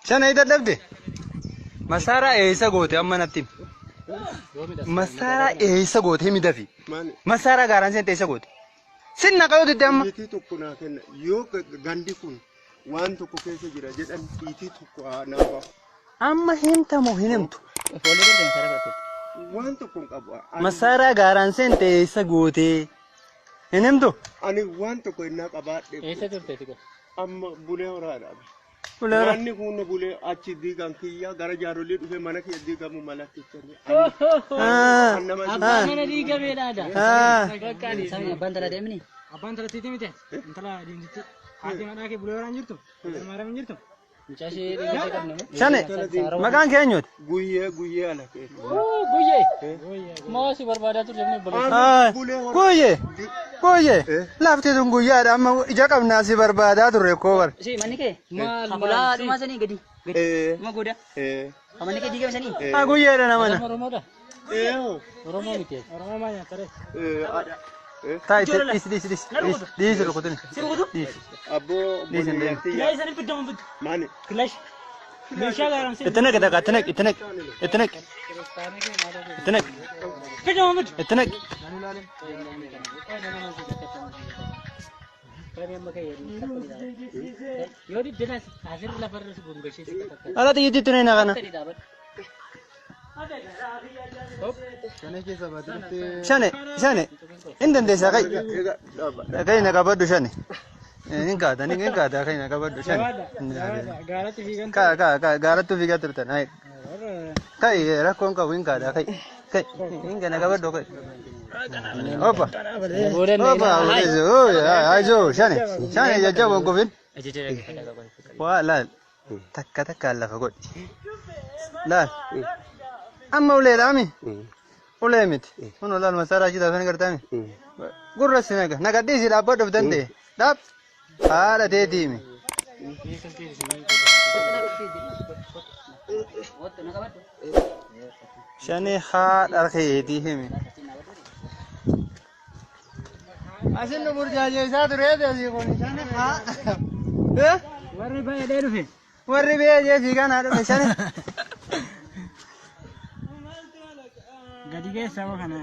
Shanee dadhabde. Masaaraa eessa goote amma natti himi. Masaaraa eessa goote himi dafi. Maali? Masaaraa gaaraan seente eessa goote? Sin naqa yoo didde amma. Xiitii tokko naa kenna. Yoo gandi kun waan tokko keessa jira jedhan xiitii tokko haa naa bahu. Amma himta moo hin himtu? Foollee galtee masaaraa fudhatte. Waan tokko hin qabu. Ani- Masaaraa gaaraan seente eessa goote? Hin himtu? Ani waan tokko innaa qabaadhe. Eessa turte ati? Amma bulee horaadha. Bulee horaa. Manni kun bulee achi diigan kiyya gara jaarolii dhufee mana kiyya diigamu malakkichanii. Ah. An nama Abbaa mana diigameedha. Ah. Bakka ani. Abbaan talaa deemni. Abbaan talattiitii miti. Intala diimtitti. Haati manaa kee bulee horaan jirtu. Maariyaam hin jirtu. Mucaa ishee dhiirota qabna moo? Shane maqaan kee eenyuti? Guyyee guyyee ala kee. Guyyee. Maa si barbaadaa turte inni obboleessa. Ah, Bulee horaa. Guyyee guyyee lafti tun guyyaadha amma ija qabnaa si barbaadaa turre koo bar. Si manni kee Maal Habulaa maal dhumaa sanii gadi. Gadi. Eh, Dhuma gooda. eh, Ha manni kee diigame sanii. Ah guyyeedha namana. Oromoodha. eh, hoo. Oromoo miti. Oromoo maal nyaata ree? Eh, eh. Taa itti dhiisi dhiisi dhiisi dhiisi dhiisi rukutini. Dhiisi. Abboo Dhiisi hin deemu. obboleeyyan Kilaash sanii fiddamu fiddu. Maani? Kilaash. Meeshaa gaaraan sanii. Itti naqi takka itti naqi itti naqi itti naqi itti naqi Fiddamu fiddu. itti naqi. Yoo diddenas asirra lafarra si gongashee si qaqqabdi. Ala xiyyiitti ni naqana. Shane shane hin dandeessaa kai. Egaa dhaaba. Kai na qabadhu shane. Hin kaata hin kaata kai na qabadhu shane. Gaaratti fiigan. Ka ka ka gaarattuu fiigaa turtan. Hai. Kai rakkoon qabu hin kaata kai. Kai hin kana qabadhu kai. Hoppa. Hoppa. Ayzo shane shane jajjaboon qofin. Waa laal takka takkaan lafa godhi. Laal amma uleedhaami. Ulee miti. Kun laal masaaraa achi taafan gartaami. Gurra si naga. Naga dhiisi dhaabbadhuuf danda'e. Dhaab. Haadha teetiimi. Shani haadha keetii himi. Asin nu burjaajeessaa turee asii kun shani haadha. Warri baay'ee dhufe. Warri biyya jee fiigaa naa dhufe shani. Gadi keessa kana.